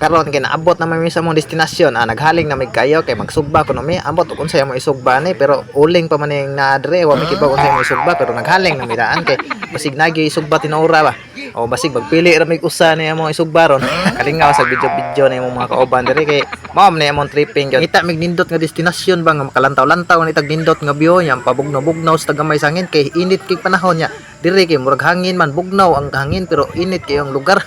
Karon kay naabot na mi sa among destinasyon. Ah, naghaling na mig kayo kay magsugba kuno mi. Ambot og unsay mo isugba ni, pero uling pa man ning naa diri, wa mi kibaw unsay mo isugba, pero naghaling na mi daan kay basig nagi isugba tinuora ba. O basig magpili ra mig usa ni among isugba ron. Kalingaw sa video-video na imong mga kauban diri kay mao man ni among tripping gyud. Ngita mig nindot nga destinasyon ba nga makalantaw-lantaw ni tag nindot nga view nya, pabugnaw-bugnaw sa tagamay sa hangin kay init kay panahon nya. Diri kay murag hangin man, bugnaw ang hangin pero init kayo ang lugar.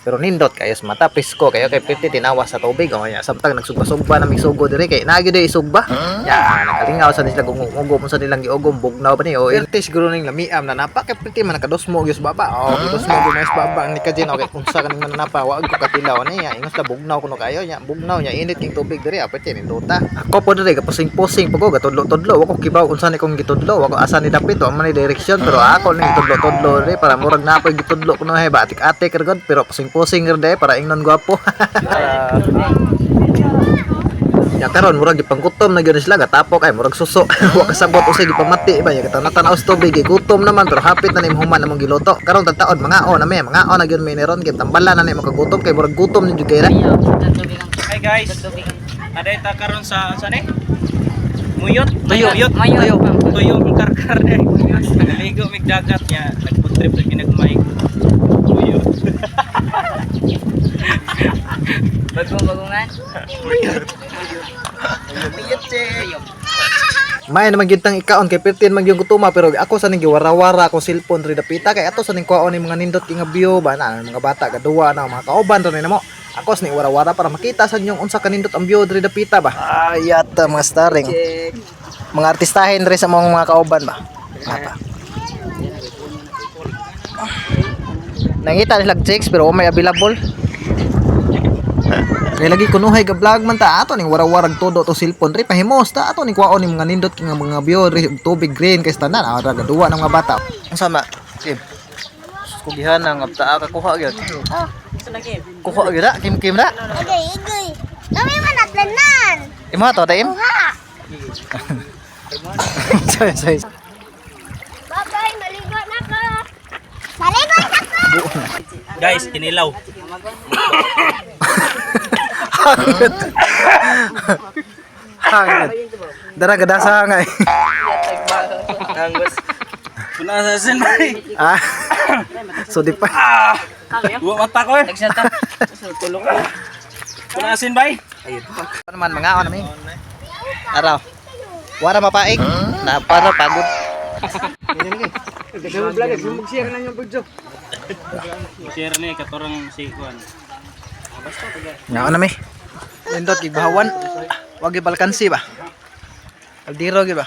Pero nindot kayo sa mata, presko kayo kay pirti tinawas sa tubig. O nya samtang nagsugba-sugba na mig sugo diri kay naa gyud isugba. Ya, nakalingaw sa nila gungugom sa nilang giugom, bugnaw pa ni. O pirti siguro ning lamiam na napa kay pirti man nakadosmo gyud sa baba. O gidosmo gyud na sa baba ni kajin, okay unsa kaning mananapa, wa ko katilaw ni ya. Ingos la bugnaw kuno kayo nya, bugnaw nya init king tubig diri, ah, pirti nindota. Ako po diri gapusing-pusing po ko, gatudlo-tudlo, wa ko kibaw unsa ni kong gitudlo, wa ko asa ni dapit, wa man ni direksyon, pero ako ning tudlo-tudlo diri para murag na ako'y gitudlo kuno hay ba atik-atik ra gud, pero pusing-pusing ra diri para ingnon gwapo. Ya karon murag gipanggutom na gyud sila, gatapok ay murag suso. Wa kasabot usay gipamati ba nya, katana-tanaw sa tubig kay gutom naman, pero hapit na ni human among giluto. Karon tataod mga na mi, mga na gyud mi ni ron kay tambala na ni makagutom kay murag gutom ni jud kay ra. Hi guys. Aday ta karon sa ni? Muyot, Tuyo. Muyot, Mayo. Tuyo ang karkar na. Naligo mig dagat niya, nagfood trip lagi nagmay. Muyot. Bagong bagungan. Muyot. Muyot. May naman gyud tang ikaon kay pirtin man gyud gutuma, pero ako sa ning giwarawara akong cellphone diri dapita kay ato sa ning kuwaon ni mga nindot kay nga view ba na mga bata gaduwa na mga kauban ra ni namo. Ako sa ning warawara para makita sa inyong unsa kanindot ang view diri dapita ba. Ayat mga starring. Mga artistahin diri sa mga kauban ba. Apa. Nangita nila chicks pero wa may available. Kay lagi kunuhay ga vlog man ta ato ning warawarag todo to cellphone ri pahimos ta ato ning kuwaon ning mga nindot kay nga mga view ri ug tubig green kay tanan ara gaduwa ng mga bata. Unsa ma? Kim. Kugihan ang abta ka kuha gyud. Kuha gyud ra kim kim ra. Igay, igay. Kami man atlanan. Imo to taim. Kuha. Sorry, sorry. Bye-bye, maligo na ko. Maligo na ko. Guys, kinilaw. Hangit. Hangit. Dara gadasa nga eh. Angus. Kuna sa sin bay. Ah. So di pa. Ah. Wa mata ko eh. Nagsata. Tulong. Kuna asin bay. Ano man mga ano mi? Araw. Wara mapaig. Na para pagod. Share ni katorang si kuan. Nga ano mi? Nindot gigbahawan. Wag gibalkansi ba? Kaldero gi ba?